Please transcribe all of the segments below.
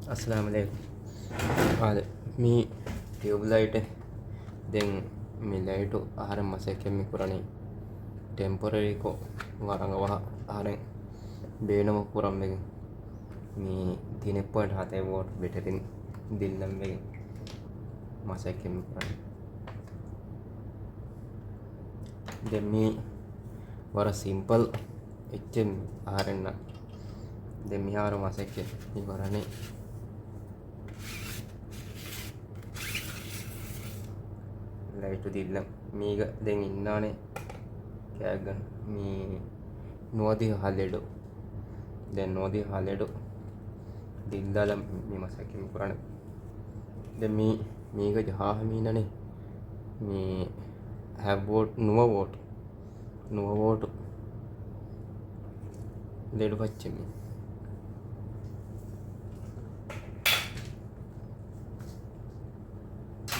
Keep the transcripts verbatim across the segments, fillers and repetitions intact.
އައްސަލާމު ޢަލައިކުމް. އާދެ، މީ ޓިއުބްލައިޓެއް. ދެން މި ލައިޓު އަހަރެން މަސައްކަތް މި ކުރަނީ ޓެމްޕޮރަރީކޮށް ވަރަށް އަވަހަށް އަހަރެން ބޭނުމަށް ކުރަން ވެގެން. މީ ތިނެއް ޕޮއިންޓް ހަތެއް ވޯޓް ބެޓެރިން ދިއްލަން ވެގެން މަސައްކަތް މި ކުރަނީ. ދެން މީ ވަރަށް ސިމްޕަލް އެއްޗެއް އަހަރެންނަށް. ދެން މިހާރު މަސައްކަތް މި ކުރަނީ. ލައިޓު ދިއްލަން. މީގަ ދެން އިންނާނެ ކާގަން މީ ނުވަދިހަ ހަލެޑު. ދެން ނުވަދިހަ ހަލެޑު ދިއްލާލަން މި މަސައްކަތް މި ކުރަނީ. ދެން މީ، މީގަ ޖަހާހަމީނަނީ މީ ހަ ވޯޓް، ނުވަ ވޯޓް. ނުވަ ވޯޓު ލެޑު ފައްޗެއް މީ.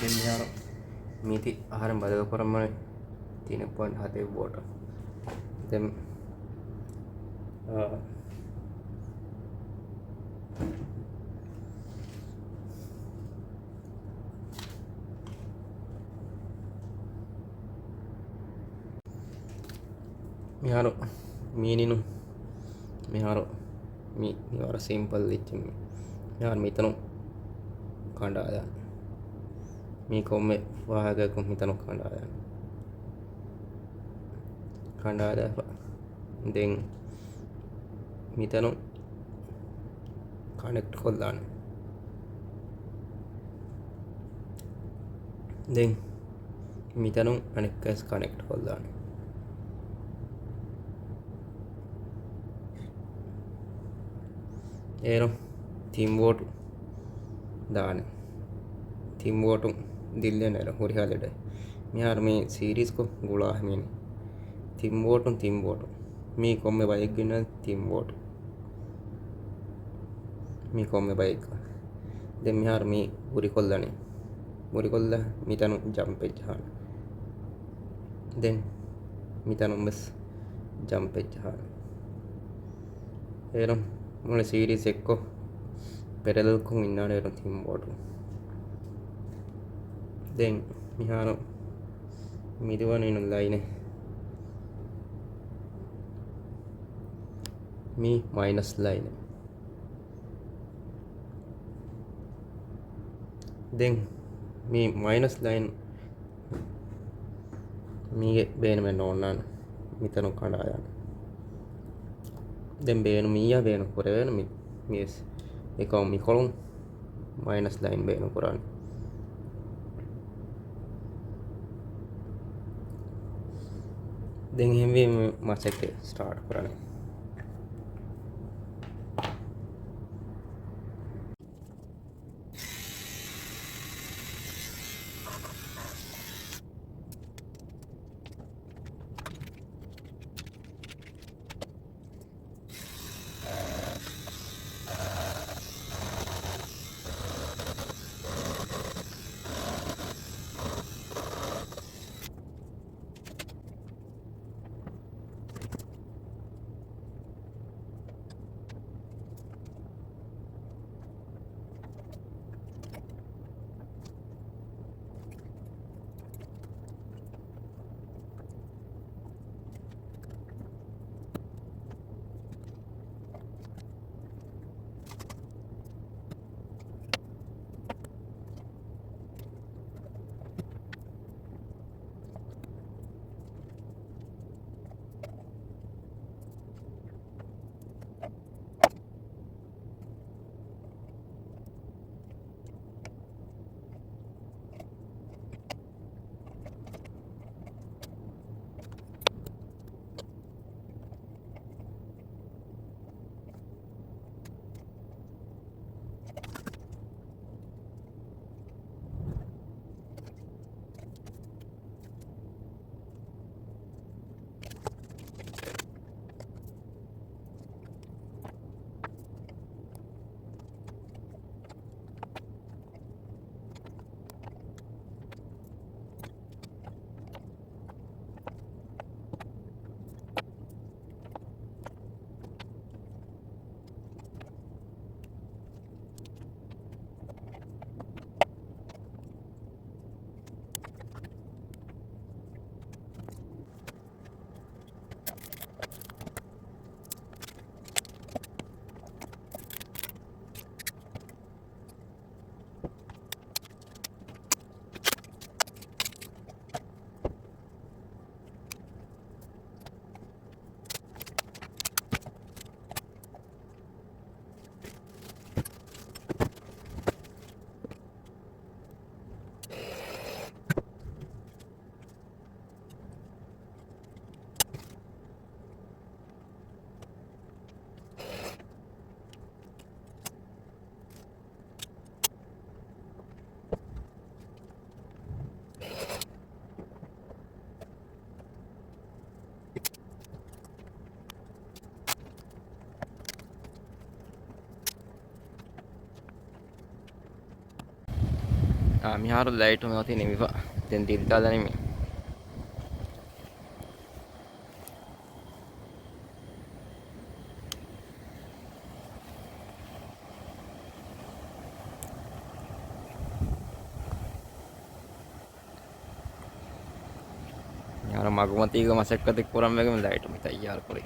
ދެން މިހާރު މީތި އަހަރެން ބަދަލު ކުރަމުން ތިނެއް ޕޮއިންޓް ހަތެއް ވޯޓު. ދެން، އާ، މިހާރު މީނިނު، މިހާރު މި، މި ވަރަށް ސިމްޕަލް އެއްޗެއް މި. މިހާރު މިތަނު ކަނޑާލާ. މީ ކޮންމެ ވާހަކައަކުން މިތަނު ކަނޑާލާ. ކަނޑާލާފަ. ދެން މިތަނު ކަނެކްޓް ކޮށްލާނެ. ދެން މިތަނު އަނެއްކާވެސް ކަނެކްޓް ކޮށްލާނެ. އޭރު ތިން ވޯޓު ދާނެ. ތިން ވޯޓު ދިއްލޭނެ އޭރު ހުރިހާ ލެޑެއް. މިހާރު މި ސީރީސްކޮށް ގުޅާ ހަމީން. ތިން ވޯޓުން ތިން ވޯޓު. މީ ކޮންމެ ބައެއްގެ ތިން ވޯޓު. މީ ކޮންމެ ބައެއްގަ. ދެން މިހާރު މީ ހުރިކޮށްލަނީ. ހުރިކޮށްލާ މިތަނު ޖަމްޕެއް ޖަހާނެ. ދެން މިތަނުން ވެސް ޖަމްޕެއް ޖަހާނެ. އޭރު މުޅި ސީރީސް އެއްކޮށް ޕެރަލަލްކޮށް އިންނާނެ އޭރު ތިން ވޯޓު. ދެން މިހާރު މިދިވަނީނު ލައިނެއް. މީ މައިނަސް ލައިނެއް. ދެން މީ މައިނަސް ލައިން މީގެ ބޭނުމެއް ނޯންނާނެ. މިތަނުން ކަނޑާލާނެ. ދެން ބޭނު، މީއާ ބޭނުން ކުރެވޭނެ މި، މިވެސް އެކަމަކު މިކޮޅުން މައިނަސް ލައިން ބޭނުން ކުރާނެ. ދެން އެހެންވީމަ މަސައްކަތް ސްޓާޓް ކުރާނެ. އާ، މިހާރު ލައިޓު މި އޮތީ ނިމިފަ. ދެން ދީދާލަނީ މި. މިހާރު މަގުމަތީގަ މަސައްކަތެއް ކުރަން ވެގެން ލައިޓު މި ތައްޔާރު ކުރީ.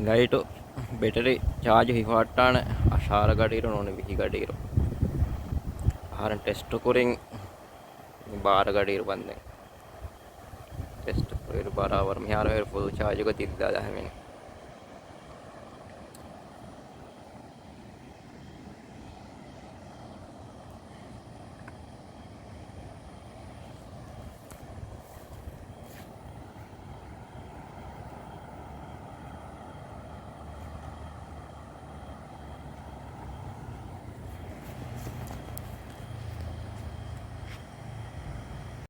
ލައިޓު ބެޓަރީ ޗާޖު ހިފަހައްޓާނެ އަށާރަ ގަޑިއިރު ނޫނީ ވިހި ގަޑިއިރު. އަހަރެން ޓެސްޓު ކުރިން ބާރަ ގަޑިއިރު ބަންދެން. ޓެސްޓު ކުރިއިރު ބަރާބަރު މިހާރު ހޭރު ފުލް ޗާޖުގަ ތިއްދާ ދަހަ މިނިޓް.